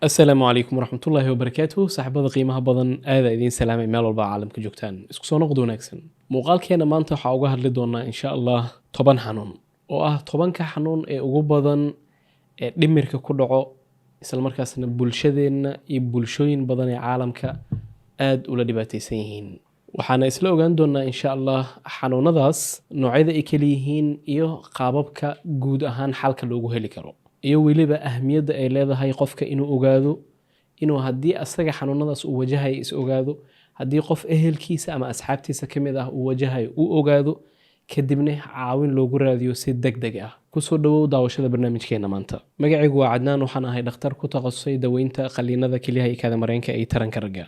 Asalaamu calaykum waraxmatullaahi wabarakaatuh. Saaxiibada qiimaha badan, aada idiin salaamay meel walba caalamka joogtaan. Isku soo noqod wanaagsan. Muuqaalkeena maanta waxaa uga hadli doonaa, insha Allah, 10 xanuun oo ah 10-ka xanuun ee ugu badan ee dhimirka ku dhaco, islamarkaasna bulshadeenna iyo bulshooyin badan ee caalamka aada ula dhibaateysan yihiin. Waxaana isla ogaan doonaa, insha Allah, xanuunadaas noocyada ay kala yihiin iyo qaababka guud ahaan xalka loogu heli karo, iyo weliba ahmiyadda ay leedahay qofka inuu ogaado inuu haddii asaga xanuunadaas uu wajahayo is ogaado, haddii qof ehelkiisa ama asxaabtiisa ka mid ah uu wajahayo uu ogaado, kadibna caawin loogu raadiyo si deg deg ah. Kusoo dhawow daawashada barnaamijkeena maanta. Magacaygu waa Cadnaan, waxaan ahay dhakhtar ku takhasusay daweynta qaliinada kelyaha iyo kaadamareenka iyo taranka ragga.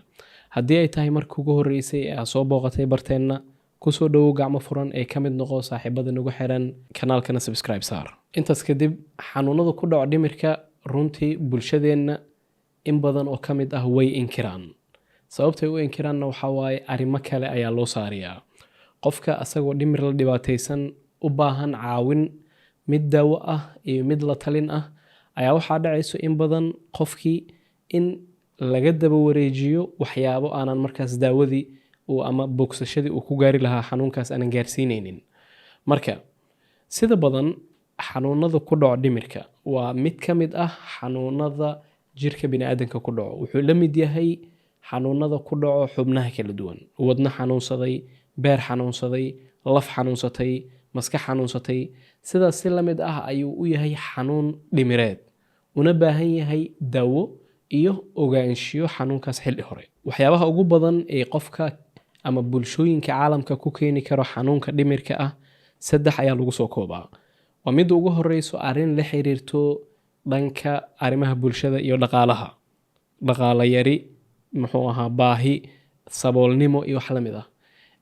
Haddii ay tahay markii ugu horreysay ee aad soo booqatay barteenna, kusoo dhawow gacmo furan ee ka mid noqo saaxiibada nagu xiran, kanaalkana subscribe saar. Intaas kadib, xanuunada ku dhaco dhimirka runtii bulshadeenna in badan oo ka mid ah way inkiraan. Sababtay u inkiraanna waxaa waaye arrimo kale ayaa loo saariyaa. Qofka asagoo dhimir la dhibaataysan, u baahan caawin, mid daawo ah iyo mid la talin ah, ayaa waxaa dhacayso in badan qofkii in laga daba wareejiyo waxyaabo aanan markaas daawadii uu ama bogsashadii uu ku gaari lahaa xanuunkaas aanan gaarsiineynin. Marka sida badan xanuunada ku dhaco dhimirka waa mid ka mid ah xanuunada jirka biniaadanka ku dhaco. Wuxuu la mid yahay xanuunada ku dhaco xubnaha kala duwan: wadno xanuunsaday, beer xanuunsaday, laf xanuunsatay, maskax xanuunsatay. Sidaas si la mid ah ayuu u yahay xanuun dhimireed, una baahan yahay daawo iyo ogaanshiyo xanuunkaas xilli hore. Waxyaabaha ugu badan ee qofka ama bulshooyinka caalamka ku keeni karo xanuunka dhimirka ah saddex ayaa lagu soo koobaa. Waa midda ugu horeyso arrin la xiriirto dhanka arrimaha bulshada iyo dhaqaalaha, dhaqaala yari, muxuu ahaa, baahi, saboolnimo iyo wax la mid ah.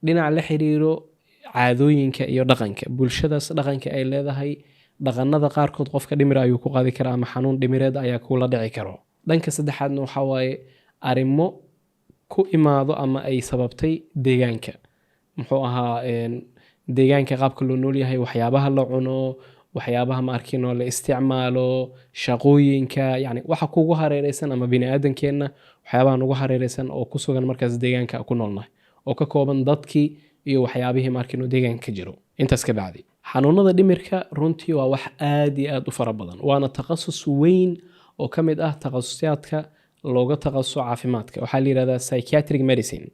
Dhinac la xiriiro caadooyinka iyo dhaqanka bulshadaas, dhaqanka ay leedahay, dhaqanada qaarkood qofka dhimir ayuu ku qaadi karaa ama xanuun dhimireed ayaa kula dhici karo. Dhanka saddexaadna waxaa waaye arrimo ku imaado ama ay sababtay deegaanka, muxuu ahaa, deegaanka qaabka loo nool yahay, waxyaabaha la cuno, waxyaabaha ma arkino la isticmaalo, shaqooyinka, yani waxa kugu hareereysan ama biniaadankeenna waxyaabaha nugu hareereysan oo ku sugan markaas deegaanka ku noolnahay, oo ka kooban dadkii iyo waxyaabihii ma arkino deegaanka ka jiro. Intaas ka bacdi, xanuunada dhimirka runtii waa wax aad iyo aad u fara badan, waana takhasus weyn oo ka mid ah takhasusaadka looga takhasuso caafimaadka. Waxaa la yihahdaa psychiatric medicine.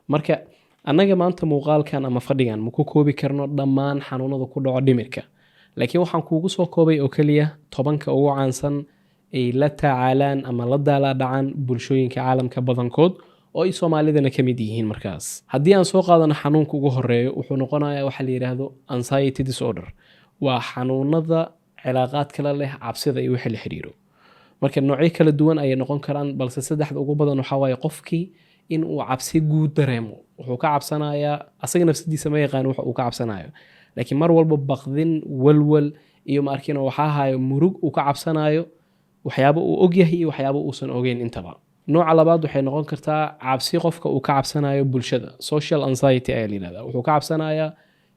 Marka annaga maanta muuqaalkan ama fadhigan ma ku koobi karno dhammaan xanuunada ku dhaco dhimirka, laakiin waxaan kuugu soo koobay oo keliya 10-ka ugu caansan ay la tacaalaan ama la daalaadhacaan bulshooyinka caalamka badankood, oo ay Soomaalidana ka mid yihiin. Markaas haddii aan soo qaadano xanuunka ugu horeeyo, wuxuu noqonayaa waxa la yidhaahdo anxiety disorder. Waa xanuunada cilaaqaadka la leh cabsida iyo wixii la xiriiro. Marka noocyo kala duwan ayay noqon karaan, balse saddexda ugu badan waxaa waaye qofkii in uu cabsi guud dareemo. Wuxuu ka cabsanayaa, asaga nafsadiisa ma yaqaan waxa uu ka cabsanayo, laakiin mar walba baqdin, walwal iyo ma arkin waxaa hayo murug uu ka cabsanayo waxyaabo uu ogyahay iyo waxyaabo uusan ogeyn intaba. Nooca labaad waxay noqon kartaa cabsi qofka uu ka cabsanayo bulshada, social anxiety ayaa la yihahdaa. Wuxuu ka cabsanayaa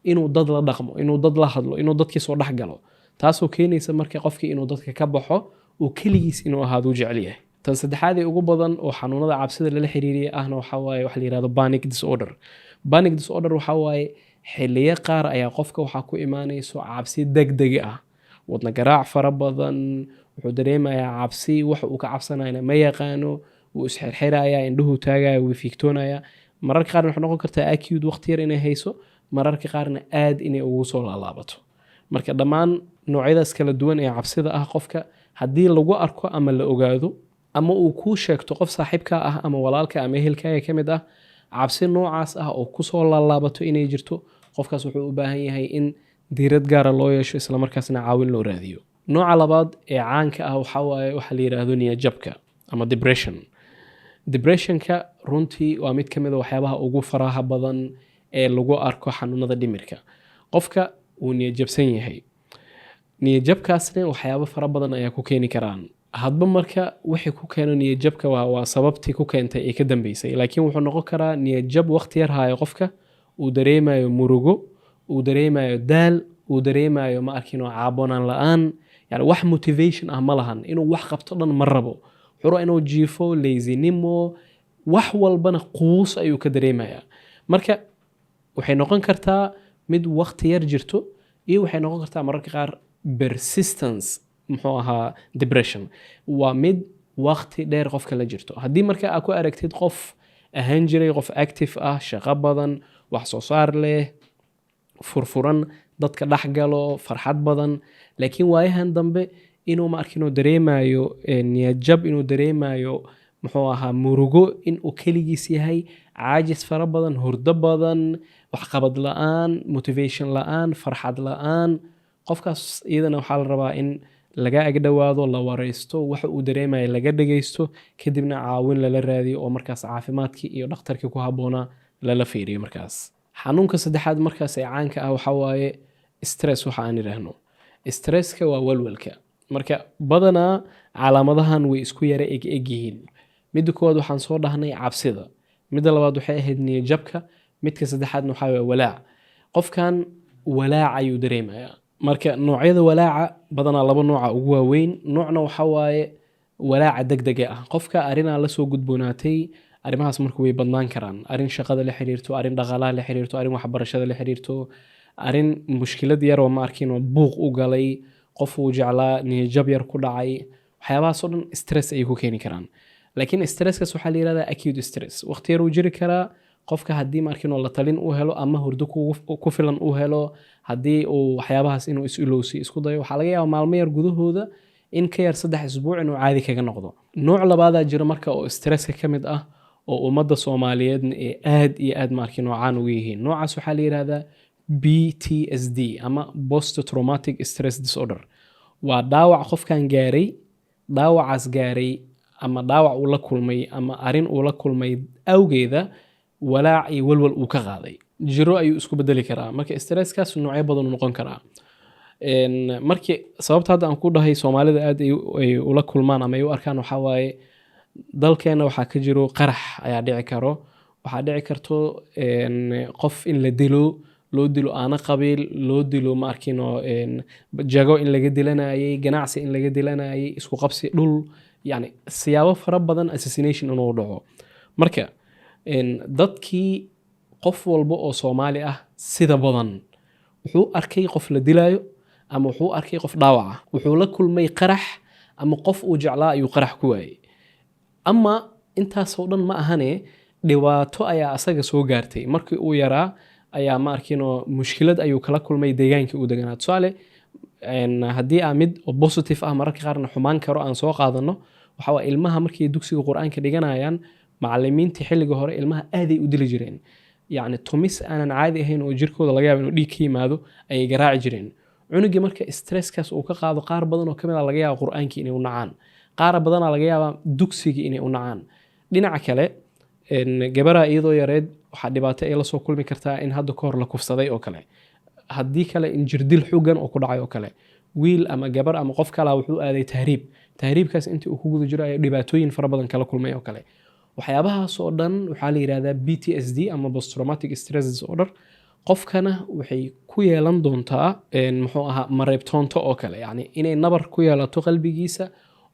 inuu dad la dhaqmo, inuu dad la hadlo, inuu dadkii soo dhex galo, taasoo keenaysa marka qofkii inuu dadka ka baxo, uu keligiis inuu ahaado u jecel yahay. Tan saddexaad ee ugu badan oo xanuunada cabsida lala xiriiriya ahna waxaa waaye waxa la yihahdo panic disorder. Panic disorder waxaa waaye xilliyo qaar ayaa qofka waxaa ku imaanayso cabsi degdeg ah, wadna garaac fara badan, wuxuu dareemayaa cabsi, waxa uu ka cabsanayana ma yaqaano, wuu isxirxirayaa, indhuhuu taagaya, wuu fiigtoonaya. Mararka qaarna waxay noqon kartaa acute, waqti yar inay hayso, mararka qaarna aad inay ugu soo laalaabato. Marka dhammaan noocyadaas kala duwan ee cabsida ah, qofka haddii lagu arko ama la ogaado ama uu kuu sheegto qof saaxiibka ah ama walaalka ama ehelkaaga ka mid ah cabsi noocaas ah oo kusoo laalaabato inay jirto, qofkaas wuxuu u baahan yahay in diirad gaara loo yeesho, islamarkaasna caawin loo raadiyo. Nooca labaad ee caanka ah waxaa waaye waxa la yidhaahdo niyadjabka ama depression. Depressionka runtii waa mid ka mid a waxyaabaha ugu faraha badan ee lagu arko xanuunada dhimirka. Qofka wuu niyadjabsan yahay, niyadjabkaasna waxyaabo fara badan ayaa ku keeni karaan. Hadba marka wixii ku keeno niyadjabka waa sababtii ku keentay ee ka dambeysay, laakiin wuxuu noqon karaa niyadjab waqti yar haayo, qofka uu dareemayo murugo, uu dareemayo daal, uu dareemayo ma arkino caabonaan la-aan, yani wax motivation ah ma lahan, inuu wax qabto dhan ma rabo. Wuxuu rabaa inuu jiifo, lazy-nimo, wax walbana quus ayuu ka dareemayaa. Marka waxay noqon kartaa mid waqti yar jirto, iyo waxay noqon kartaa mararka qaar persistence, muxuu ahaa, depression, waa mid waqti dheer qofka la jirto. Haddii marka aad ku aragtid qof ahaan jiray qof active ah, shaqo badan, wax soo saar leh, furfuran, dadka dhex galo, farxad badan, laakiin waayahan dambe inuu, ma arkin, inuu dareemayo niyadjab, inuu dareemayo, muxuu ahaa, murugo, inuu keligiis yahay, caajis fara badan, hurdo badan, waxqabad la-aan, motivation la-aan, farxad la-aan, qofkaas iyadana waxaa la rabaa in laga agdhowaado, la wareysto, waxa uu dareemaya laga dhegeysto, kadibna caawin lala raadiyo oo markaas caafimaadkii iyo dhakhtarkii ku habboonaa lala fiiriyo. Markaas xanuunka saddexaad markaas ee caanka ah waxaa waaye stress. Waxa aan idhaahno stresska waa walwalka. Marka badanaa calaamadahan way isku yara eg eg yihiin. Midda koowaad waxaan soo dhahnay cabsida, midda labaad waxay ahayd niyadjabka, midka saddexaadna waxaa waye walaac. Qofkan walaac ayuu dareemayaa. Marka noocyada walaaca badanaa laba nooca ugu waaweyn. Noocna waxaa waaye walaaca degdega ah. Qofka arrinaa lasoo gudboonaatay, arrimahaas marka way badnaan karaan: arrin shaqada la xiriirto, arrin dhaqaalaha la xiriirto, arrin waxbarashada la xiriirto, arrin mushkilad yar oo, ma arkin, oo buuq u galay, qof uu jeclaa niyadjab yar ku dhacay. Waxyaabahaas oo dhan stress ayay ku keeni karaan. Laakiin stresskaas waxaa la yihahdaa acute stress, waqti yar uu jiri karaa. Qofka haddii, ma arkin, oo la talin uu helo ama hurdo ku filan uu helo, haddii uu waxyaabahaas inuu is ilowsi isku dayo, waxaa laga yaabaa maalmo yar gudahooda, in ka yar 3 isbuuc, inuu caadi kaga noqdo. Nooc labaadaa jiro marka oo stresska ka mid ah oo ummadda Soomaaliyeedna ee aad iyo aad, ma arkin, oo caan uga yihiin. Noocaas waxaa la yihahdaa PTSD ama post traumatic stress disorder. Waa dhaawac qofkan gaaray, dhaawacaas gaaray ama dhaawac uu la kulmay ama arrin uu la kulmay awgeeda walaac iyo walwal uu ka qaaday, jiro ayuu isku bedeli karaa. Marka stresskaas noocyo badan uu noqon karaa. Markii sababta hadda aan ku dhahay Soomaalida aad ay ula kulmaan ama ay u arkaan waxaa waaye dalkeena waxaa ka jiro qarax ayaa dhici karo, waxaa dhici karto qof in la dilo, loo dilo aana qabiil, loo dilo, ma arkino, jago in laga dilanayay, ganacsi in laga dilanayay, isku qabsi dhul, yani siyaabo fara badan, assassination inuu dhaco. Marka dadkii, qof walba oo Soomaali ah sida badan wuxuu arkay qof la dilaayo ama wuxuu arkay qof dhaawac ah, wuxuu la kulmay qarax ama qof uu jeclaa ayuu qarax ku waayey, ama intaasoo dhan ma ahane, dhibaato ayaa asaga soo gaartay markii uu yaraa ayaa, ma arkino, mushkilad ayuu kala kulmay deegaankii uu deganaa. Tusaale, haddii aa mid oo positive ah, mararka qaarna xumaan karo, aan soo qaadano, waxaa waa ilmaha markay dugsiga Qur-aanka dhiganayaan, macalimiintii xilliga hore ilmaha aaday u dili jireen. Yacni tumis aanan caadi ahayn oo jirkooda laga yaabo inuu dhiig ka yimaado ayay garaaci jireen. Cunugii marka stresskaas uu ka qaado, qaar badan oo kamid a laga yaaba Qur-aankii inay u nacaan, qaar badanaa laga yaabaa dugsigii inay u nacaan. Dhinaca kale, gabaraa iyadoo yareed waxaa dhibaato ay la soo kulmi kartaa in hadda kahor la kufsaday oo kale, haddii kale in jirdil xoogan oo ku dhacay oo kale. Wiil ama gabar ama qof kalaa wuxuu aaday tahriib, tahriibkaas intii uu ku guda jiro ayaa dhibaatooyin fara badan kala kulmay oo kale. Waxyaabahaas oo dhan waxaa la yihahdaa PTSD ama post traumatic stress disorder. Qofkana waxay ku yeelan doontaa muxuu ahaa, mareebtoonto oo kale, yacni inay nabar ku yeelato qalbigiisa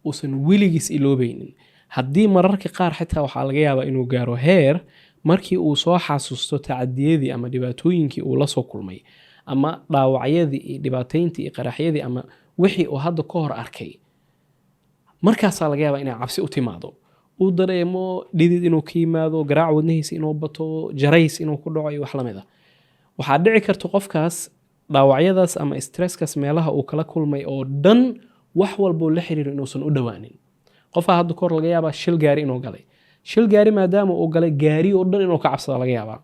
uusan weligiis iloobeynin. Haddii mararka qaar xitaa waxaa laga yaabaa inuu gaaro heer markii uu soo xasuusto tacadiyadii ama dhibaatooyinkii uu la soo kulmay ama dhaawacyadii iyo dhibaatayntii iyo qaraxyadii ama wixii uu hadda ka hor arkay, markaasaa laga yaabaa inay cabsi u timaado, uu dareemo dhidid inuu ka yimaado, garaac wadnihiisa inuu bato, jarays inuu ku dhaco iyo wax lamid ah. Waxaa dhici karta qofkaas dhaawacyadaas ama stresskaas meelaha uu kala kulmay oo dhan wax walbuu la xiriiro inuusan u dhowaanin. Qofaa hadda kahor laga yaabaa shil gaari inuu galay. Shil gaari maadaama uu galay, gaari oo dhan inuu ka cabsada laga yaabaa,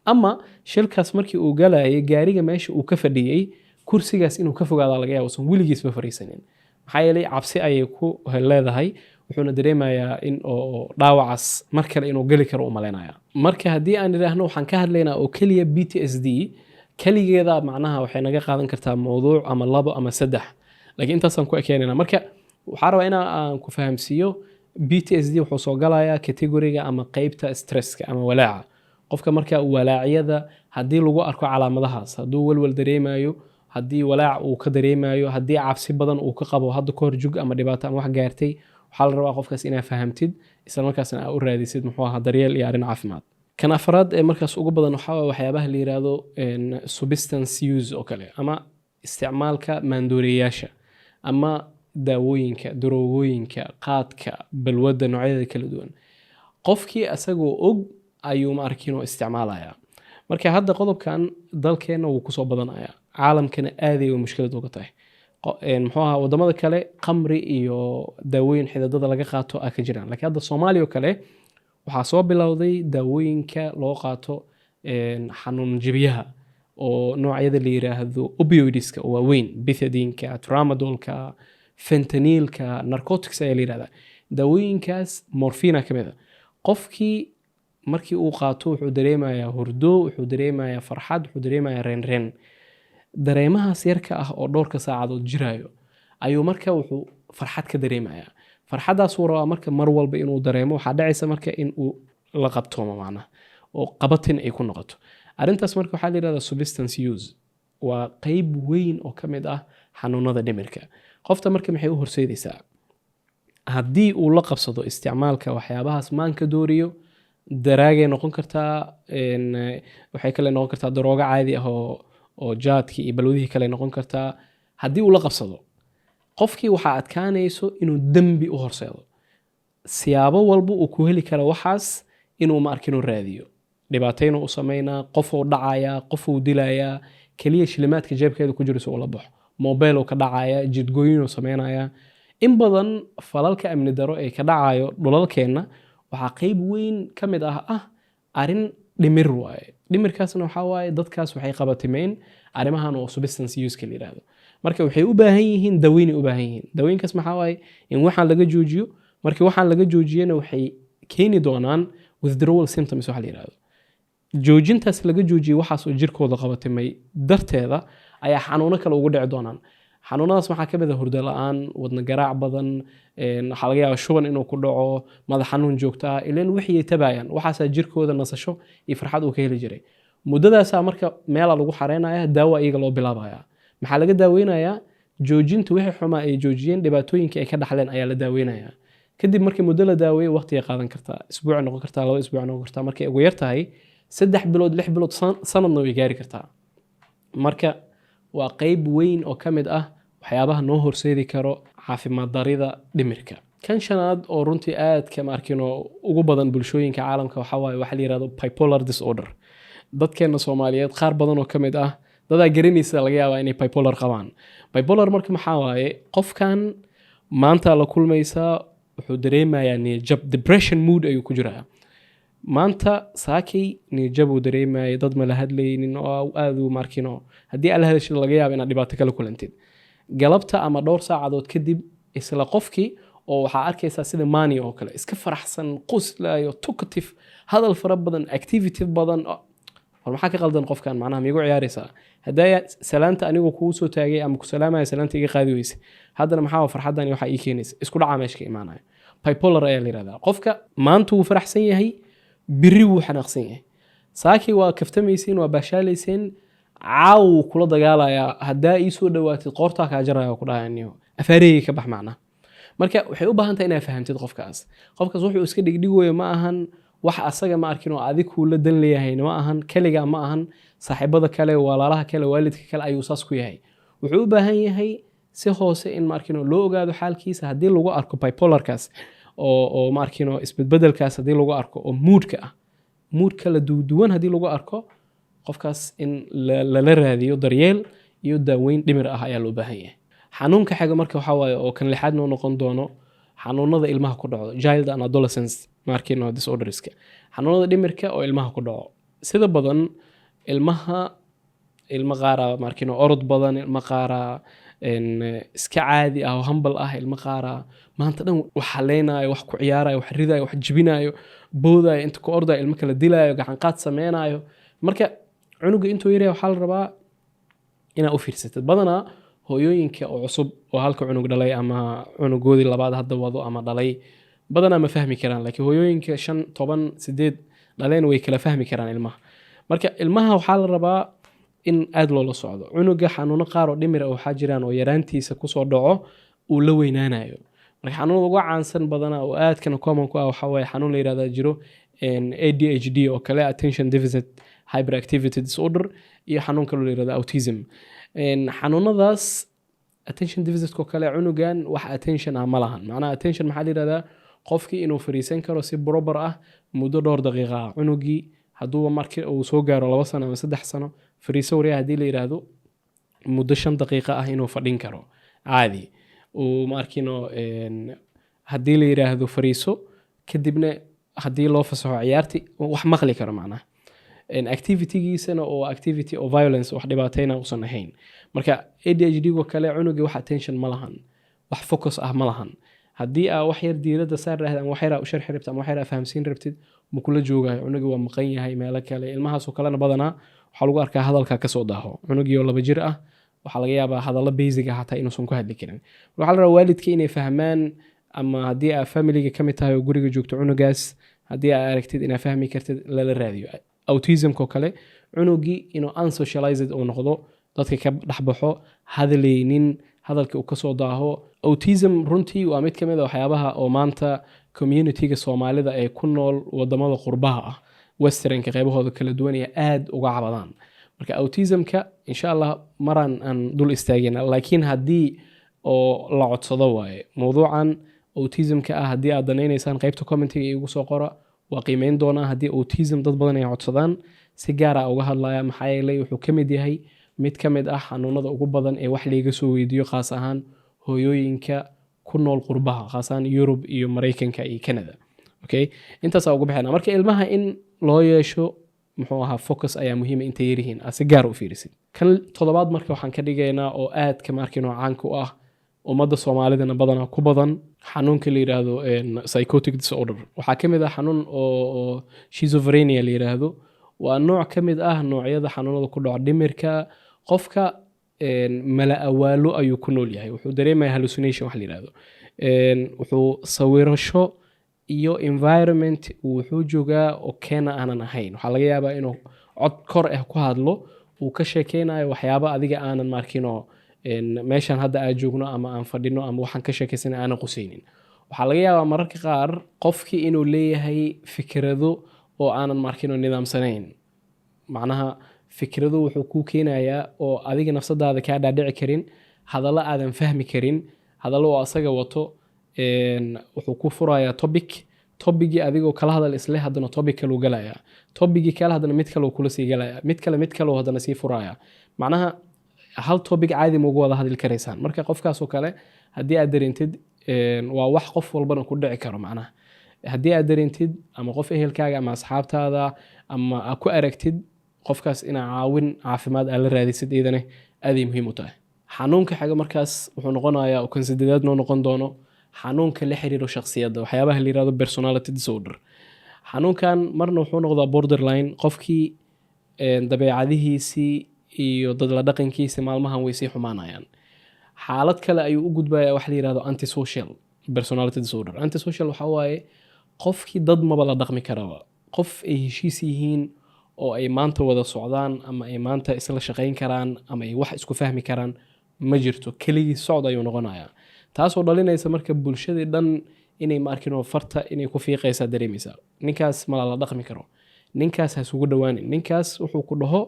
ama shilkaas markii uu galayay gaariga meesha uu ka fadhiyey, kursigaas inuu ka fogaada laga yaaba, usan weligiisba fariisanin. Maxaa yeelay cabsi ayay ku leedahay, wuxuuna dareemayaa in oo dhaawacaas mar kale inuu geli karo u malaynaya. Marka haddii aan idhaahno waxaan ka hadlaynaa oo keliya PTSD keligeeda, macnaha waxay naga qaadan kartaa mowduuc ama labo ama saddex, laakiin intaasaan ku ekeenayna. Marka waxaa rabaa in aan ku fahamsiiyo PTSD wuxuu soo galayaa categoryga ama qeybta stresska ama walaaca. Qofka marka walaacyada haddii lagu arko calaamadahaas, hadduu walwal dareemayo, haddii walaac uu ka dareemayo, haddii cabsi badan uu ka qabo hadda kahor jug ama dhibaato ama wax gaartay, waxaa Waxaa la rabaa qofkaas inaa fahamtid, isla markaasna aa u raadisid, muxuu ahaa, daryeel iyo arrin caafimaad. Kan afraad ee markaas ugu badan waxaa waaye waxyaabaha la yiraahdo substance use oo kale, ama isticmaalka maandooriyayaasha ama daawooyinka, daroogooyinka, qaadka, balwadda noocyadeeda kala duwan. Qofkii asagoo og ayuu, ma arkinoo, isticmaalaya. Marka hadda qodobkan dalkeenna wuu kusoo badanaya, caalamkana aaday u mushkilad uga tahay. Muxuu ahaa, wadamada kale qamri iyo daawooyin xididada laga qaato aa ka jiraan, laakiin hadda Soomaaliya oo kale waxaa soo bilowday daawooyinka loo qaato xanuun jibiyaha oo noocyada la yiraahdo opioidska oo waaweyn, pethidineka, tramadolka, fentanylka, narcotics ayaa la yirahdaa daawooyinkaas, morphine ka mid a. Qofkii markii uu qaato wuxuu dareemayaa hurdo, wuxuu dareemayaa farxad, wuxuu dareemayaa reenreen. Dareemahaas yarka ah oo dhowrka saacadood jiraayo ayuu marka wuxuu farxad ka dareemayaa. Farxaddaasuu rabaa marka mar walba inuu dareemo. Waxaa dhacaysa marka in uu la qabtoomo, macnaha oo qabatin ay ku noqoto arrintaas. Marka waxaa la yirahdaa substance use, waa qeyb weyn oo ka mid ah xanuunada dhimirka. Qofta marka maxay u horseedaysaa haddii uu la qabsado isticmaalka waxyaabahaas maanka dooriyo? Daraagay noqon kartaa, waxay kale noqon kartaa daroogo caadi ah oo jaadkii iyo balwadihii kale noqon kartaa. Haddii uu la qabsado qofkii, waxaa adkaanayso inuu dembi u horseedo. Siyaabo walba uu ku heli karo waxaas inuu, ma arkin, raadiyo, dhibaataynu u sameynaa, qofuu dhacayaa, qofuu dilayaa, keliya shilimaadka jeebkeeda ku jiro si ula baxo, mobile uu ka dhacaya, jidgooyinuu sameynaya. In badan falalka amni daro ee ka dhacayo dhulalkeenna waxaa qeyb weyn ka mid ah arrin dhimir waaye. Dhimirkaasna waxaa waaye dadkaas waxay qabatimeen arrimahan oo substance use-ka la yiraahdo. Marka waxay u baahan yihiin daweynay u baahan yihiin. Dawooyinkaas maxaa waaye? In waxaan laga joojiyo. Markii waxaan laga joojiyana, waxay keeni doonaan withdrawal symptoms waxa la yiraahdo. Joojintaas laga joojiyey waxaas oo jirkooda qabatimay darteeda ayaa xanuuno kale ugu dhici doonaan. Xanuunadaas waxaa ka mid ah hurdo la-aan, wadna garaac badan, waxaa laga yaabaa shuban inuu ku dhaco, madax xanuun joogto ah, ileen wixii ay tabayaan waxaasaa jirkooda nasasho iyo farxad uu ka heli jiray. Muddadaasaa marka meelaa lagu xareynaya, daawa iyaga loo bilaabaya. Maxaa laga daaweynayaa? Joojinta wixii xumaa ay joojiyeen, dhibaatooyinka ay ka dhaxleen ayaa la daaweynayaa. Kadib markii muddo la daaweeyo, waqtigay qaadan kartaa, isbuuc noqon kartaa, 2 isbuuc noqon kartaa, markay ugu yar tahay 3 bilood, 6 bilood, sanadna way gaari kartaa. Marka waa qeyb weyn oo ka mid ah waxyaabaha noo horseedi karo caafimaad darida dhimirka. Kan shanaad oo runtii aadka, ma arkino, ugu badan bulshooyinka caalamka waxaa waaye waxa la yirahdo bipolar disorder. Dadkeena Soomaaliyeed qaar badan oo ka mid ah dadaa garanaysa laga yaabaa inay bipolar qabaan. Bipolar marka maxaa waaye? Qofkan maanta la kulmaysaa wuxuu dareemayaa niyadjab, depression mood ayuu ku jiraa. Maanta saakay niyadjab uu dareemayay, dad ma la hadlaynin oo aad uu markino, haddii aad la hadashid laga yaaba inaad dhibaato kala kulantid. Galabta ama dhowr saacadood kadib, isla qofkii oo waxaa arkaysaa sida mania oo kale, iska faraxsan, qoslayo, talkative, hadal fara badan, activity badan. War maxaa ka qaldan qofkan? Macnaha miigu ciyaaraysaa? Haddaa salaanta anigu kuu soo taagay ama ku salaamaya, salaanta iga qaadi weyse, haddana maxaa farxaddan waxaa ii keenaysa? Isku dhacaa meesha ka imaanaya. Bipolar ayaa la yirahdaa. Qofka maanta wuu faraxsan yahay, biri wuu xanaaqsan yahay. Saakii waa kaftamayseen, waa baashaalayseen, caaw wuu kula dagaalayaa. Haddaa ii soo dhawaatid, qoortaa kaa jaraya oo ku dhahaya, "Niyo afaareyga ka bax." Macnaha marka waxay u baahan tahay inaad fahamtid qofkaas. Qofkaas wuxuu iska dhigdhigoyo ma ahan wax asaga, ma arkin, oo adig kuu la dan leeyahayna ma ahan, keligaa ma ahan, saaxiibada kale, walaalaha kale, waalidka kale ayuu saas ku yahay. Wuxuu u baahan yahay si hoose in, ma arkin, loo ogaado xaalkiisa. Haddii lagu arko bipolarkaas oo, ma arkin, isbedbedelkaas haddii lagu arko oo moodka ah, mood kala duwan haddii lagu arko qofkaas, in lala raadiyo daryeel iyo daaweyn dhimir ah ayaa loo baahan yahay. Xanuunka xiga marka waxaa waaye, oo kan lixaad noo noqon doono, xanuunada ilmaha ku dhaco, child and adolescence, ma arkin, disorderska, xanuunada dhimirka oo ilmaha ku dhaco. Sida badan ilmaha, ilmo qaara, ma arkin, orod badan, ilmo qaara iska caadi ah oo humble ah, ilmo qaara maanta dhan wax haleynayo, wax ku ciyaarayo, wax ridayo, wax jibinayo, boodayo, inta ku ordayo, ilmo kala dilayo, gacan qaad sameynayo. Marka cunuga intuu yaryahay waxaa la rabaa inaa u fiirsatid. Badanaa hooyooyinka oo cusub oo halka cunug dhalay ama cunugoodii labaad hadda wado ama dhalay badanaa ma fahmi karaan, laakiin hooyooyinka 5, 10, 8 dhaleen way kala fahmi karaan ilmaha. Marka ilmaha waxaa la rabaa in aad loola socdo. Cunuga xanuuno qaar oo dhimir ah waxaa jiraan oo yaraantiisa kusoo dhaco, uu la weynaanayo. Marka Marka xanuunada ugu caansan badana oo aadkana common ku ah waxaa waaye xanuun la yirahdaa jiro ADHD oo kale, attention deficit hyperactivity disorder, iyo xanuun kaloo la yirahdo autism. Xanuunadaas attention deficit oo kale, cunugan wax attention ah ma lahan. Macnaha attention maxaa la yirahdaa? Qofkii inuu fariisan karo si proper ah muddo dhowr daqiiqa ah. Cunugii hadduuba markii uu soo gaaro 2 sano ama 3 sano, fariiso waryaa haddii la yiraahdo, muddo 5 daqiiqo ah inuu fadhin karo caadi uu ma arkino. Haddii la yiraahdo fariiso, kadibna haddii loo fasaxo ciyaarti, wax maqli karo macnaha. Activitygiisana oo activity oo violence, wax dhibaatayna usan ahayn. Marka ADHD go kale, cunugii wax attention ma lahan, wax focus ah ma lahan. Haddii aa wax yar diiradda saar rahda ama wax yar aa u sharxi rabtid ama wax yar aa fahamsiin rabtid, ma kula joogayo cunugii, waa maqan yahay meelo kale. Ilmahaasoo kalena badanaa waxaa lagu arkaa hadalka kasoo daaho. Cunugii oo 2 jir ah waxaa laga yaabaa hadallo basic ah xataa inuusan ku hadli karin. Waxaa la rabaa waalidka inay fahmaan, ama haddii aa familiga ka mid tahay oo guriga joogto, cunugaas haddii aa aragtid inaa fahmi kartid, lala raadiyo. Autismko kale, cunugii inuu unsocialized uu noqdo, dadka ka dhexbaxo, hadlaynin, hadalkii uu kasoo daaho. Autism runtii waa mid ka mid a waxyaabaha oo maanta communityga Soomaalida ee ku nool wadamada qurbaha ah, westernka qeybahooda kala duwan, ee aad uga cabadaan. Marka autismka insha Allah maraan aan dul istaagina, laakiin haddii oo la codsado waaye mowduucan autismka ah. Haddii aad danaynaysaan, qaybta commentiga igu soo qora, waa qiimeyn doonaa. Haddii autism dad badan ay codsadaan, si gaara uga hadlaya, maxaa yeelay wuxuu ka mid yahay mid ka mid ah xanuunada ugu badan ee wax layga soo weydiiyo, khaas ahaan hooyooyinka ku nool qurbaha, khaas ahaan Yurub iyo Maraykanka iyo Canada. Okay, intaasaa ugu bixina. Marka ilmaha in loo yeesho muxuu ahaa focus ayaa muhiima intay yaryihiin aad si gaar u fiirisid. Kan toddobaad marka waxaan ka dhigaynaa oo aadka maarkin oo caanka u ah, ummadda Soomaalidana badanaa ku badan, xanuunka la yiraahdo psychotic disorder. Waxaa ka mid ah xanuun oo schizophrenia la yiraahdo. Waa nooc ka mid ah noocyada xanuunada ku dhaco dhimirka qofka. Mala awaalo ayuu ku nool yahay, wuxuu dareemaya hallucination wax la yiraahdo. Wuxuu sawirasho iyo environment wuxuu joogaa oo keena aanan ahayn. Waxaa laga yaabaa inuu cod kor ah ku hadlo, uu ka sheekeynayo waxyaabo adiga aanan markinoo meeshan hadda aan joogno ama aan fadhino ama waxaan ka sheekeysana aanan qusaynin. Waxaa laga yaabaa mararka qaar qofkii inuu leeyahay fikrado oo aanan markinoo nidaamsanayn. Macnaha fikrado wuxuu kuu keenayaa oo adiga nafsadaada kaa dhaadhici karin, hadallo aadan fahmi karin, hadallo oo asaga wato. Wuxuu ku furayaa topic, topicgii adigoo kala hadal isle, haddana topic kaluu galayaa, topicgii kale haddana mid kale kula sii galaya, mid kale, mid kale haddana sii furaya. Macnaha hal topic caadi ma uga wada hadli karaysaan. Marka qofkaasoo kale haddii aad dareentid, waa wax qof walbana ku dhici karo. Macnaha haddii aad dareentid ama qof ehelkaaga ama asxaabtaada ama aad ku aragtid qofkaas, inaa caawin caafimaad aad la raadisid iyadana aaday muhiim u tahay. Xanuunka xiga markaas wuxuu noqonayaa oo kan sideedaad noo noqon doono xanuunka la xiriiro shakhsiyadda, waxyaabaha la yirahdo personality disorder. Xanuunkan marna wuxuu noqdaa borderline. Qofkii dabeecadihiisii iyo dadla dhaqankiisi maalmahan way sii xumaanayaan. Xaalad kale ayuu u gudbayaa, wax la yirahdo antisocial personality disorder. Antisocial waxaa waaye qofkii dad maba la dhaqmi karaba. Qof ay heshiis yihiin oo ay maanta wada socdaan ama ay maanta isla shaqayn karaan ama ay wax isku fahmi karaan ma jirto. Keligii socod ayuu noqonayaa, taasoo dhalinaysa marka bulshadii dhan inay ma arkin oo farta inay ku fiiqaysaa dareemaysaa. Ninkaas mala la dhaqmi karo, ninkaas ha isugu dhowaanin, ninkaas wuxuu ku dhaho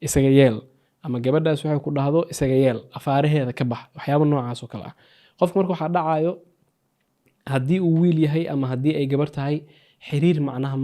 isaga yeel, ama gabadhaas waxay ku dhahdo isaga yeel, afaaraheeda ka bax, waxyaabo noocaas oo kale ah. Qofka marka waxaa dhacayo haddii uu wiil yahay ama haddii ay gabar tahay, xiriir macnaha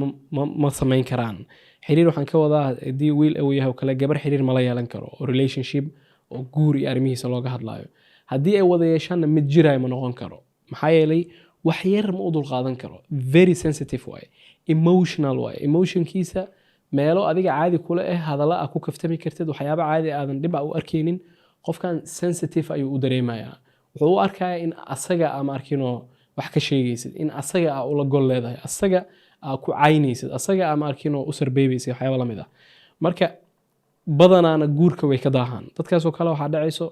ma samayn karaan. Xiriir waxaan ka wadaa haddii wiil uu yahay oo kale, gabar xiriir mala yeelan karo oo relationship oo guur iyo arrimihiisa looga hadlayo. Haddii ay wada yeeshaanna, mid jiraayo ma noqon karo, maxaa yeelay wax yar ma u dulqaadan karo. Very sensitive waaye, emotional waaye. Emotionkiisa meelo adiga caadi kula ah, hadalla aa ku kaftami kartid, waxyaabo caadi aadan dhib a u arkaynin, qofkan sensitive ayuu u dareemayaa. Wuxuu u arkayaa in asaga ama arkinoo wax ka sheegaysid, in asaga aa ula gol leedahay, asaga aa ku caynaysid, asaga ama arkinoo u sarbeebaysid, waxyaaba lamid ah. Marka badanaana guurka way ka daahaan dadkaasoo kale. Waxaa dhacayso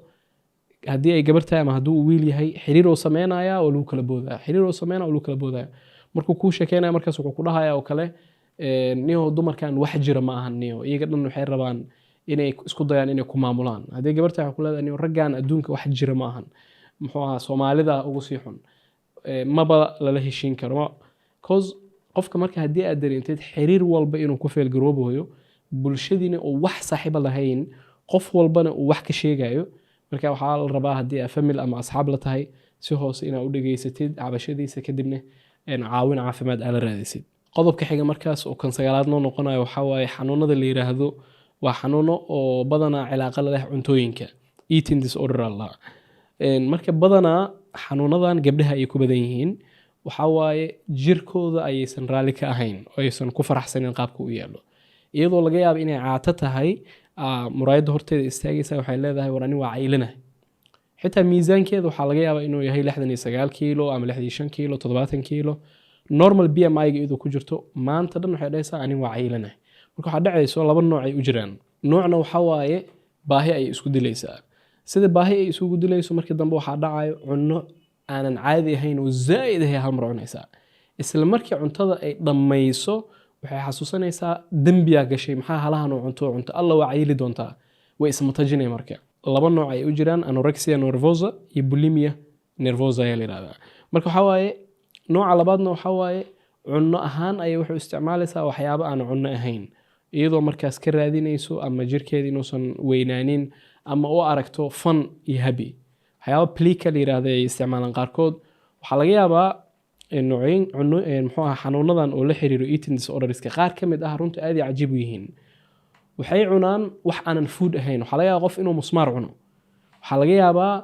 haddii ay gabar tahay ama haddii uu wiil yahay, xiriir oo sameynaya oo lagu kala boodaya, xiriir oo sameynaya oo lagu kala boodaya. Markuu kuu sheekeynaya markaas wuxuu ku dhahaya oo kale, niyo dumarkan wax jira ma ahan, niyo iyaga dhan waxay rabaan inay isku dayaan inay ku maamulaan. Haddii gabar tahay, waxay ku leedahay, niyo raggan adduunka wax jira ma ahan, muxuu ahaa, Soomaalida ugu sii xun. Maba lala heshiin karo, 'cause qofka marka haddii aad dareentid xiriir walba inuu ku fail garoobayo, bulshadiina uu wax saaxiiba lahayn, qof walbana uu wax ka sheegayo, marka waxaa la rabaa haddii aad family ama asxaab la tahay, si hoose inaad u dhageysatid cabashadiisa, kadibna caawin caafimaad aad la raadisid. Qodobka xiga markaas oo kan sagaalaad noo noqonayo waxaa waaye xanuunada la yiraahdo, waa xanuuno oo badanaa cilaaqa la leh cuntooyinka, eating disorder allah. Marka badanaa xanuunadan gabdhaha ayay ku badan yihiin. Waxaa waaye jirkooda ayaysan raalli ka ahayn oo aysan ku faraxsanin qaabka u yaallo, iyadoo laga yaabo inay caato tahay. Muraayadda horteeda istaagaysa, waxay leedahay, "War, ani waa caylina." Xitaa miisaankeeda waxaa laga yaabaa inuu yahay 69 kiilo ama 65 kiilo, 70 kiilo, normal BMI-ga iyadoo ku jirto, maanta dhan waxay dhahaysaa, "Ani waa caylina." Marka waxaa dhacayso laba nooc ay u jiraan. Noocna waxaa waaye baahi ayay isku dilaysaa. Sida baahi ay isugu dilayso, markii dambe waxaa dhacayo cunno aanan caadi ahayn oo zaa'id ahay hal mar cunaysaa. Isla markii cuntada ay dhammayso, waxay xasuusanaysaa, "Dembiyaa gashay, maxaa halahan oo cunto cunto alla, waa cayili doontaa." Way ismatajinay. Marka laba nooc ay u jiraan, anorexia nervosa iyo bulimia nervosa ayaa la yihahdaa. Marka waxaa waaye nooca labaadna waxaa waaye cunno ahaan ayay waxay u isticmaalaysaa waxyaabo aan cunno ahayn, iyadoo markaas ka raadinayso ama jirkeeda inuusan weynaanin ama u aragto fun iyo happy. Waxyaabo pica la yiraahdo ay isticmaalaan qaarkood. Waxaa laga yaabaa noocyin cunno, muxuu ahaa, xanuunadan oo la xiriiro eating disorderska qaar ka mid ah runta aad ay cajiib u yihiin. Waxay cunaan wax aanan food ahayn. Waxaa laga yaabaa qof inuu musmaar cuno, waxaa laga yaabaa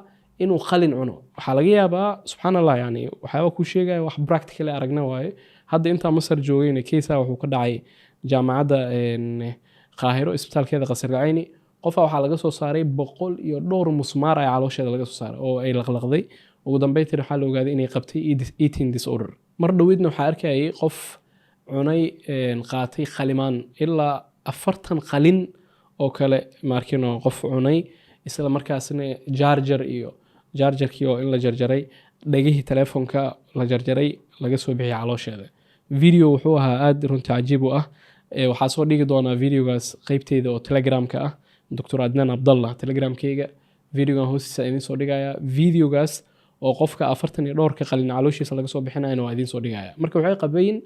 inuu qalin cuno, waxaa laga yaabaa, subxaan Allah, yani waxyaaba kuu sheegaya wax practically aragna waaye. Hadda intaa Masar joogayna case wuxuu ka dhacay jaamacadda Qaahiro, isbitaalkeeda Qasr Cayni. Qofaa waxaa laga soo saaray boqol iyo dhowr musmaar ay caloosheeda laga soo saaray oo ay laqlaqday. Ugu dambeyntii waxaa la ogaaday inay qabtay eating disorder. Mar dhoweydna waxaa arkayay qof cunay, qaatay qalimaan, ilaa 40 qalin oo kale maarkino qof cunay, isla markaasna charger iyo chargerkii oo in la jarjaray, dhegihii telefoonka la jarjaray, laga soo bixiyay caloosheeda. Video wuxuu ahaa aad runtii cajiib u ah. Waxaa soo dhigi doonaa videogaas qeybteyda oo Telegramka ah, Dr Adnaan Abdallah, Telegramkeyga videogan hoostiisa idiin soo dhigaya. Videogaas oo qofka afartan iyo dhowrka qalin calooshiisa laga soo bixinayana waa idiin soo dhigaya. Marka waxay qabeen,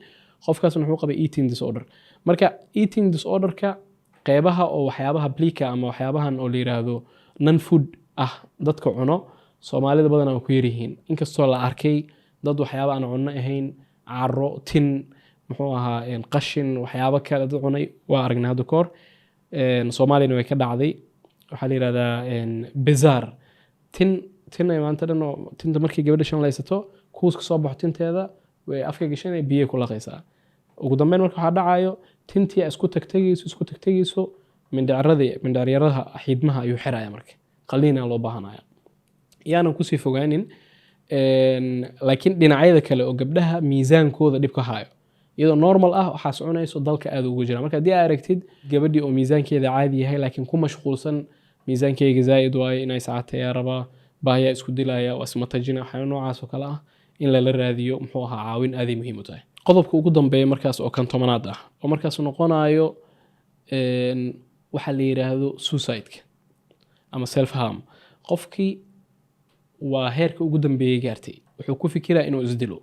qofkaasna wuxuu qabay eating disorder. Marka eating disorderka qeybaha oo waxyaabaha pica ama waxyaabahan oo la yiraahdo non food ah dadka cuno, Soomaalida badanaa waa ku yaryihiin, inkastoo la arkay dad waxyaaba aan cunno ahayn, caro, tin, muxuu ahaa, qashin, waxyaabo kale dad cunay waa aragnay hadda kahor. Soomaaliyana way ka dhacday. Waxaa la yihahdaa bizar tin, tin ay maanta dhan oo tinta markii gabadha shanlaysato, kuuska soo baxo tinteeda way afka gashanay, biyay ku laqaysaa. Ugu dambeyn marka waxaa dhacayo tintii isku tagtegayso, isku tagtegayso, mindhicradii, mindhicyarada xiidmaha ayuu xiraya. Marka qaliina loo baahanaya. Yaanan kusii fogaanin, laakiin dhinacyada kale oo gabdhaha miisaankooda dhib ka hayo, iyadoo normal ah waxaa soconayso, dalka aad ugu jira. Marka haddii aad aragtid gabadhii oo miisaankeeda caadi yahay laakiin ku mashquulsan, "Miisaankeyga zaa'id waaye, inay saacateeyaa rabaa," baahiyaa isku dilaya, waa ismatajina, waxyaaba noocaas oo kale ah, in lala raadiyo, muxuu ahaa, caawin aaday muhiim u tahay. Qodobka ugu dambeeya markaas oo kan 10aad ah oo markaas noqonayo waxa la yiraahdo suicide-ka ama self harm. Qofkii waa heerka ugu dambeeyey gaartay, wuxuu ku fikiraa inuu isdilo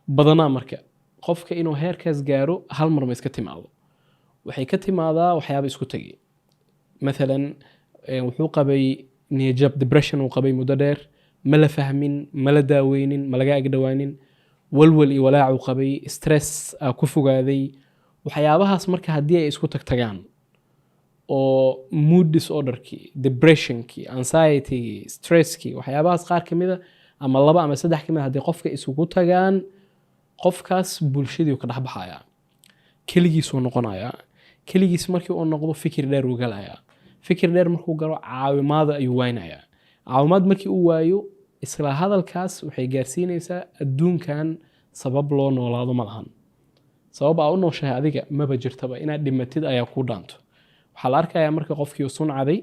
badanaa. Marka qofka inuu heerkaas gaaro hal mar ma iska timaado, waxay ka timaadaa waxyaaba isku tegay. Mathalan, wuxuu qabay niyajab, depression uu qabay muddo dheer, ma la fahmin, ma la daaweynin, ma laga agdhawaanin, walwal iyo walaac uu qabay, stress aa ku fogaaday. Waxyaabahaas marka haddii ay isku tagtagaan oo mood disorderkii, depressionkii, anxietygii, stresskii, waxyaabahaas qaar ka mida ama laba ama saddex ka mid a haddii qofka isugu tagaan, qofkaas bulshadii uu ka dhex baxayaa, keligiisuu noqonayaa. Keligiis markii uu noqdo, fikir dheer uu galayaa. Fikir dheer markuu galo, caawimaada ayuu waynayaa. Caawimaad markii uu waayo, isla hadalkaas waxay gaarsiinaysaa, "Adduunkan sabab loo noolaado ma lahan, sabab aa u nooshahay adiga maba jirtaba, inaad dhimatid ayaa kuu dhaanto." Waxaa la arkayaa marka qofkii oo suncaday,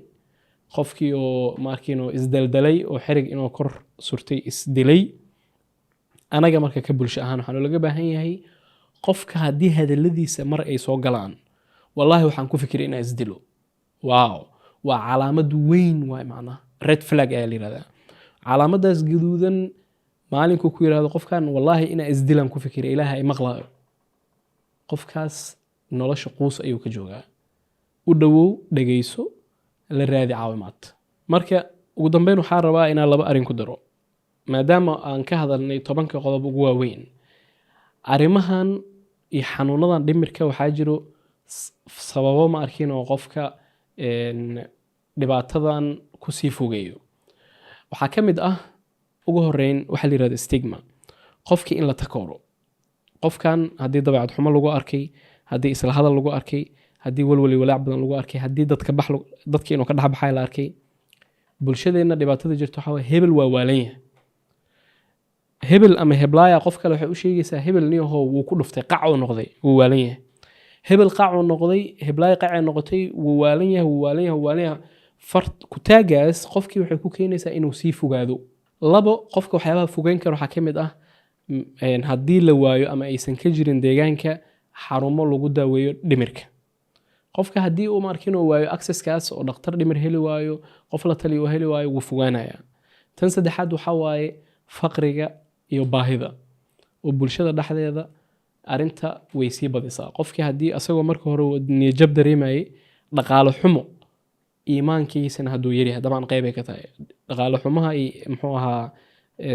qofkii oo maarkiino isdaldalay oo xerig inuu kor surtay isdilay. Anaga marka ka bulsho ahaan waxaa laga baahan yahay, qofka haddii hadaladiisa mar ay soo galaan, "Wallaahi waxaan ku fikiray inaan isdilo," wow, waa calaamad weyn waay. Macnaha red flag ayaa la yihahdaa. Calaamadaas gaduudan Maalinkuu ku yidhahdo qofkan, "Wallaahi inaa isdilaan ku fikiray, Ilaaha ay maqlaayo," qofkaas nolosha quus ayuu ka joogaa. U dhowow, dhegayso, la raadi caawimaad. Marka ugu dambeyn waxaa rabaa inaan laba arrin ku daro, maadaama aan ka hadalnay 10-ka qodob ugu waaweyn arrimahan iyo xanuunadan dhimirka. Waxaa jiro sababo, ma arkin, oo qofka dhibaatadan kusii fogeeyo. Waxaa ka mid ah ugu horeyn waxaa la yirahda stigma, qofkii in la takooro. Qofkan haddii dabeecad xumo lagu arkay, haddii isla hadal lagu arkay, haddii walwali walaac badan lagu arkay, haddii dadka bax dadka inuu ka dhex baxay la arkay. Bulshadeenna dhibaatada jirta waxaa waye, hebel waa waalan yahay, hebel ama heblaaya. Qof kale waxay u sheegaysaa, "Hebel niyahow wuu ku dhuftay, qacuu noqday, wuu waalan yahay. Hebel qacuu noqday, heblaaya qacay noqotay, wuu waalan yahay, wuu waalan yahay, wuu waalan yahay." Far kutaagaas qofkii waxay ku keenaysaa inuu sii fogaado. Labo, qofka waxyaabaha fogeyn kara waxaa ka mid ah haddii la waayo ama aysan ka jirin deegaanka xarumo lagu daaweeyo dhimirka. Qofka haddii uu markin uu waayo accesskaas oo dhakhtar dhimir heli waayo, qof la taliyo uu heli waayo, wuu fogaanayaa. Tan saddexaad waxaa waaye faqriga iyo baahida oo bulshada dhexdeeda arrinta way sii badisaa. Qofkii haddii asagoo marka hore uu niyadjab dareemayay, dhaqaale xumo, iimaankiisana hadduu yaryahay, dabcan qeybay ka tahay dhaqaale xumaha iyo muxuu ahaa,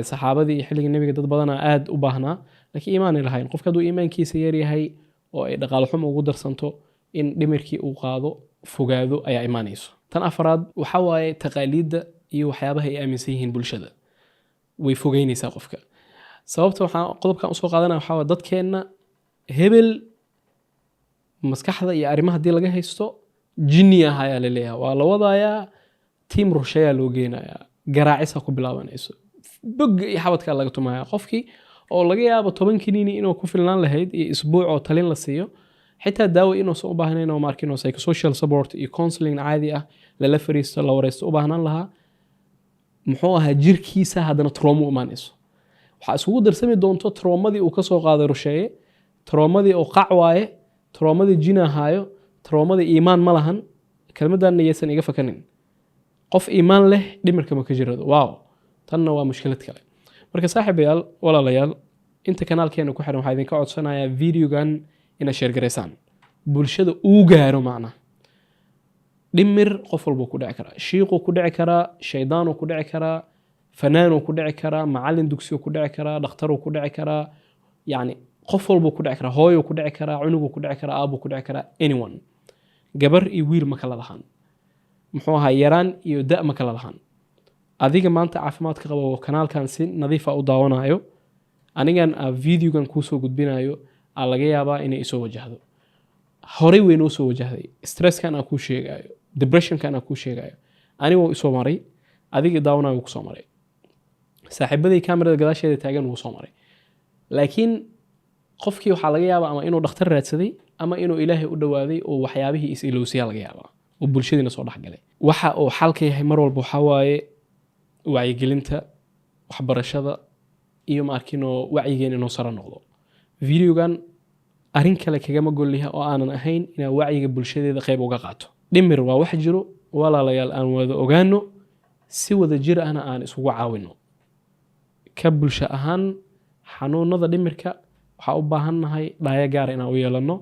saxaabadii iyo xilligii Nebiga dad badanaa aad u baahnaa, laakiin iimaanay lahayn. Qofka hadduu iimaankiisa yaryahay oo ay dhaqaale xumo ugu darsanto, in dhimirkii uu qaado, fogaado ayaa imaanayso. Tan afraad waxaa waaye taqaaliidda iyo waxyaabaha ay aaminsan yihiin bulshada way fogeynaysaa qofka. Sababta waxaan qodobkan usoo qaadanaya waxaa waaye dadkeenna hebel maskaxda iyo arrimaha haddii laga haysto, jinni ah ayaa la leeyahay, waa la wadayaa, tiim rusheeyaa loo geenayaa, garaacisa ku bilaabanayso, bogga iyo xabadkaa laga tumaya. Qofkii oo laga yaabo 10 kiniini inuu ku filnaan lahayd iyo isbuuc oo talin la siiyo, xitaa daawo inuusan u baahnayn, oo markin psychosocial support iyo counseling caadi ah lala fariisto, la wareysto u baahnaan lahaa, muxuu ahaa, jirkiisa haddana trauma u imaanayso. Waxaa isugu darsami doonto traumadii uu kasoo qaaday rusheeye, traumadii oo qac waaye, traumadii jina haayo, traumadii iimaan ma lahan. Kelmaddan yaysan iga fakanin: qof iimaan leh dhimirka ma ka jirado. Wow, tanna waa mushkilad kale. Marka saaxiibayaal, walaalayaal, inta kanaalkeena ku xiran, waxaa idinka codsanayaa videogan inaad share garaysaan, bulshada uu gaaro. Macnaha dhimir qof walbuu ku dhici karaa, shiiquu ku dhici karaa, shaydaanuu ku dhici karaa, fanaanuu ku dhici karaa, macallin dugsigu ku dhici karaa, dhakhtaruu ku dhici karaa, yacni qof walbuu ku dhici karaa, hooyuu ku dhici karaa, cunuguu ku dhici karaa, aabuu ku dhici karaa, anyone. Gabar iyo wiil ma kala lahaan, muxuu ahaa, yaraan iyo da' ma kala lahaan. Adiga maanta caafimaadka qaba oo kanaalkan si nadiifa u daawanayo, anigan aa videogan kuusoo gudbinayo, aa laga yaabaa inay isoo wajahdo. Horey way noo soo wajahday. Stresskan aan kuu sheegayo, depressionkan aan kuu sheegayo, aniga wuu isoo maray, adiga daawanayo wuu kusoo maray, saaxiibaday kamerada gadaasheeda taagan wuu soo maray. Laakiin qofkii waxaa laga yaabaa ama inuu dhakhtar raadsaday ama inuu Ilaahay u dhowaaday oo waxyaabihii is ilowsiyaa laga yaabaa oo bulshadiina soo dhexgalay. Waxa uu xalka yahay mar walba waxaa waaye wacyigelinta, waxbarashada iyo maarkinoo wacyigeena inuu sare noqdo. Videogan arrin kale kagama golliha oo aanan ahayn inaan wacyiga bulshadeeda qayb uga qaato. Dhimir waa wax jiro, walaalayaal, aan wada ogaano, si wada jir ahna aan isugu caawino ka bulsho ahaan. Xanuunada dhimirka waxaa u baahannahay dhaayo gaara inaan u yeelanno,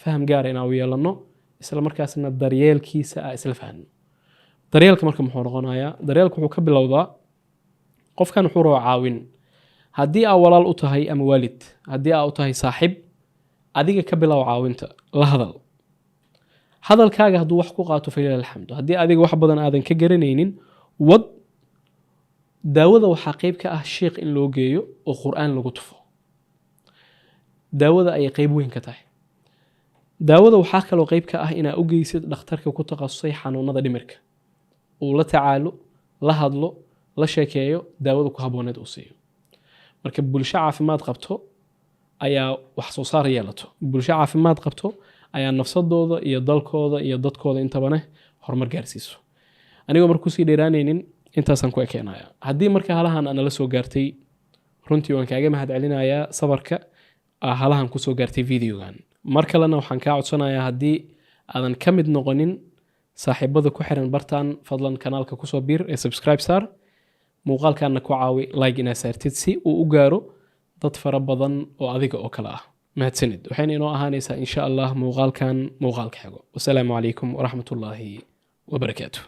faham gaara inaan u yeelanno, isla markaasna daryeelkiisa aa isla fahno. Daryeelka marka muxuu noqonayaa? Daryeelka wuxuu ka bilowdaa qofkan wuxuu rabaa caawin. Haddii aa walaal u tahay ama waalid, haddii aa u tahay saaxiib, adiga ka bilow caawinta. La hadal. Hadalkaaga hadduu wax ku qaato, falilah alxamdu. Haddii adiga wax badan aadan ka garanaynin, wad daawada. Waxaa qeyb ka ah sheikh in loo geeyo oo Qur'aan lagu tufo. Daawada ayay qeyb weyn ka tahay. Daawada waxaa kaloo qeyb ka ah inaa u geysid dhakhtarka ku takhasusay xanuunada dhimirka, uu la tacaalo, la hadlo, la sheekeeyo, daawada ku habbooneed uu siiyo. Marka bulsho caafimaad qabto ayaa wax soo saar yeelato. Bulsho caafimaad qabto ayaa nafsadooda iyo dalkooda iyo dadkooda intabane horumar gaarsiiso. Anigoo marka kusii dheeraanaynin, intaasaan ku ekeenaya. Haddii marka halahan aa nala soo gaartay, runtii waan kaaga mahad celinayaa sabarka aa halahan kusoo gaartay videogan. Mar kalena waxaan kaa codsanayaa, haddii aadan ka mid noqonin saaxiibada ku xiran bartan, fadlan kanaalka kusoo biir ee subscribe saar. Muuqaalkanna ku caawi like inaad saartid si uu u gaaro dad fara badan oo adiga oo kale ah. Mahadsanid. Waxayna inoo ahaanaysaa, insha Allah, muuqaalkan muuqaalka xigo. Wasalaamu calaykum waraxmatullaahi wabarakaatuh.